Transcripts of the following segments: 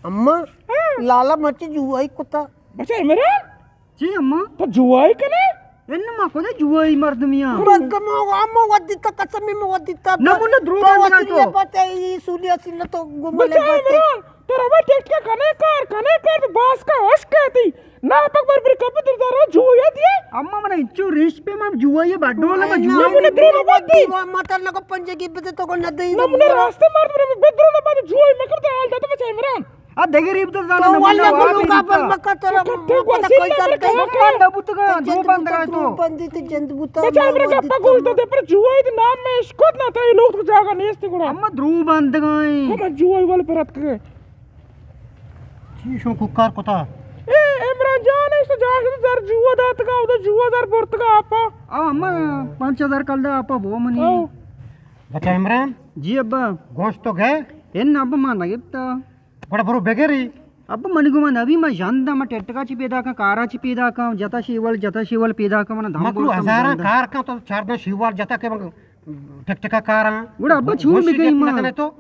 اما، ہاں۔ لالا مرچی جوئی کتا۔ بچا عمران، جی اما۔ تو جوئی کنے؟ ان ما کجا جوئی مردمیاں۔ مردم اما ودی تا قسم میں ودی تا۔ نمونہ درو تو بند کر تو۔ اصلی بات ہے، یہ سولی اصل تو گملے بات ہے۔ بچا عمران، تو روا ٹکٹ کا کنے کار، کنے کار تو باس کا ہوش کہتی۔ نا پک بر بر کپ در دارا جوئی دیا۔ اما من انچو ریش پہ ما جوئی بڈو لگا جوئی۔ نمونہ درو بات دی۔ مطلب لگا پنجے کی بده تو کو نہ دئی۔ نمونہ راستے مار بر بدرو نہ بات جوئی مکر تے حال داتا بچا عمران۔ آ دگہ ریب تو زانا تو نمونہ واللہ واہ کو لوگ بیتا۔ آپس مکہ تو تو کتے کو پتہ اسی کوئی نہ سر میرے کہاں کہاں۔ بندہ بوتگا، تو دو جند بندگا بوتا، تو۔ تو بندی تے جند بوتا، بچا میرے گپا گوش دو دے پر جوئی دے نام میں اشکت نہ تھا، یہ لوگ تو جاگا نیست گڑا۔ اما درو بندگا ہیں۔ ہم جوئی والے پر اتکے۔ چی شو کو کار کتا؟ اے عمران جان ہے، تو جاگا زر جوا داتگا، ادھر جوا زر برتگا آپا۔ آ، اما پانچ ہزار کل دا آپا بو منی۔ او۔ بچا عمران۔ جی ابا۔ گوشت تو گئے؟ ان ابا ما نہ گپتا۔ گڑا برو بگری۔ ابا منی گما نبی، ما ژند ما ٹکٹکا چی پیدا کن، کارا چی پیدا کن، جتا شیوال، جتا شیوال پیدا کن، من دم مکلو بولتا ہزاراں ژند۔ کار کن تو چاردہ شیوال جتا کہ من ٹکٹکا کاراں۔ گڑا ابا چون گوشی بگئی گپ ما؟ نہ کنے تو؟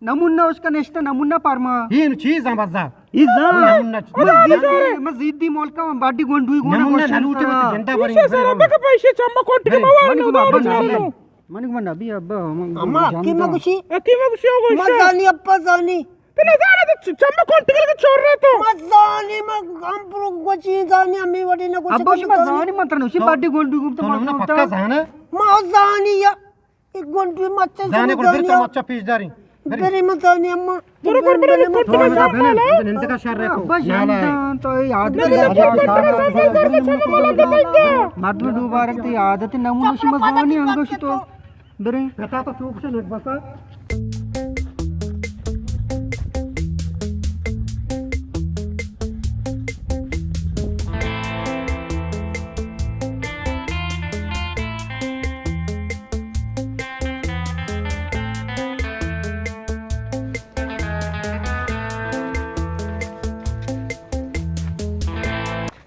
نمونہ اس کا نشتہ نمونہ پرما۔ این چیز ہم بزا۔ ای زان۔ نمونہ چیز۔ ما زیدی، ما زیدی ملکا من باڈی گونڈوی گونا نمونہ گوشن نہ لوٹے سرا۔ مت جندا بری۔ پیسے سارا بک پیسے چما کوٹی کے بری۔ موار منی نو گما دور ابا چلو۔ منی گما نبی ابا، ہم اما، جانتا۔ حکیمہ گوشی؟ حکیمہ گوشی ہو گوشا۔ ما زانی ابا زانی۔ تو نہ زانے تو چ-، چمہ کون ٹکر کے چور رہے تو۔ ما زانی، ما ہم پرو گوچی زانی، ہمیں وڑی نہ گوچی ابا، کچھ ما زانی۔ زانی، ما ترنو سی تو، باڈی گونڈو گم تو تو ما نمونہ تو پکا زانے؟ ما زانی یا، ایک گونڈو مچا زانے زانی کو زانی۔ مچا پیش داری۔ بری ما زانی اما۔ برو، برو، برو، برو، تو برو، ہمیں برو، بنے، برو، نندگا شر رہے تو۔ ابا، نالا ہے۔ جانتا تو یاد نہ، نہیں نہ، آتا۔ برو، برو، برو، برو، برو، برو، برو، برو، برو، برو۔ مردم دوبارہ تی عادت نمونہ شما زانی انگوش تو۔ بریں۔ پتا تو چوک سے نک بسا۔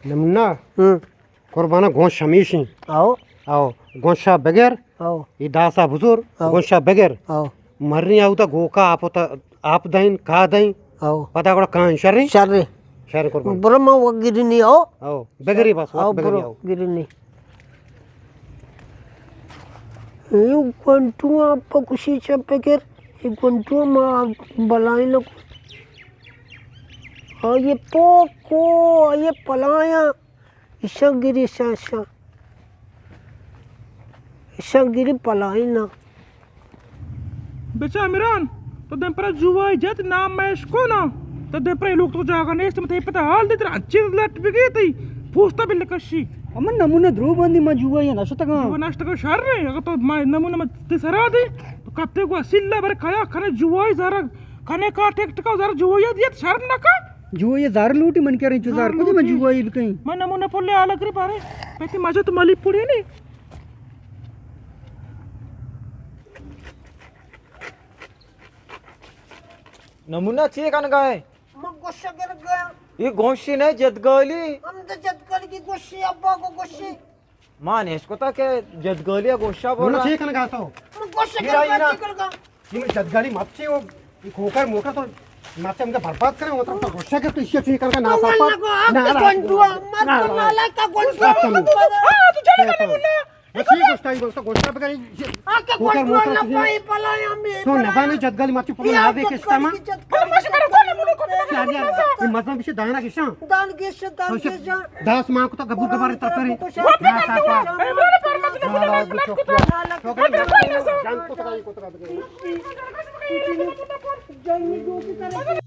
نمونہ۔ ہوں۔ قربانا گونش ہمیشیں۔ آؤ۔ آؤ۔ گونشا بگر۔ آؤ۔ ای داسا بزور۔ آؤ۔ گونشا بگر۔ آؤ۔ مرنی آؤ تا گوکا آپ تا، آپ دائن، کا دائن۔ آؤ۔ پدا گڑا کان شریں؟ شریں۔ شریں قربان۔ برو ما وگرنی آؤ۔ آؤ۔ بگری بس، آؤ، وقت بگری برو آؤ۔ گرنی۔ ای گونٹو آپ کشی چپ کر۔ ای گونٹو ما بلائیں نکو۔ آ، یہ پوکو، یہ پلایاں۔ ایشاں گری، ایشاں، ایشاں۔ ایشاں گری پلائینا۔ بچا عمران، تو دیم پر جوائے جت نام میں اشکو نا۔ تو دیم پر لوگ تو جاگا نیست، مت پتہ حال دے ترا اچھے لٹ بگی تئی پوستا بل کشی۔ امن نمونہ درو بندی، ما جوائے نشتگاں۔ جوائے نشتگاں شر ہے، اگر تو ما نمونہ مت تے سرا دے، تو کپتے کو اصل بر کھایا کھنے جوائے زرگ۔ کنے کا ٹک ٹکا زر جوئے دیت شر نہ کا۔ جوئے زر لوٹی من کریں چو زر زر کدی من لوٹی۔ جوئے بکیں۔ من نمونہ پلے آلا کرے پارے۔ پیتی مجا تو مالی پڑے نہیں۔ نمونہ چی کن گئے؟ من گوشہ گر گیا۔ یہ گوشی نہیں جدگالی۔ ہم تو جدگالی کی گوشی ابا کو گوشی۔ ما نیش کتا کہ جدگالی ء گوشا بولا۔ من چی کنگا تو؟ من گوشا میرا کنگا، یہ نا، چی کنگا؟ یہ من جدگالی مت چی ہو، یہ کوکر موکر تو مت ہم برباد کرے، وہ تو گوشا کہ تو اس چی کنگا نا تو ساپا۔ واللہ کو آگ نا، تو نا، گنڈوا، مت نا، کو نا۔ نالا کا گنڈوا، مت کو۔ ہاں، تو چلے گا نا۔ میں چی گوشتا، یہ گوشتا، گوشتا بگر یہ آ کے کوکر گنڈوا موکر نا چی پائی پلا ہمیں تو پلا۔ نزانے جدگالی مت چی پلا یہ نازے جدگالی کشتا ما۔ کی جدگالی۔ چالیاں، یہ مزن بشه دانا کشاں۔ دان گیش، دان گیش۔ داس ماں کو تو گبر گبر تر تری۔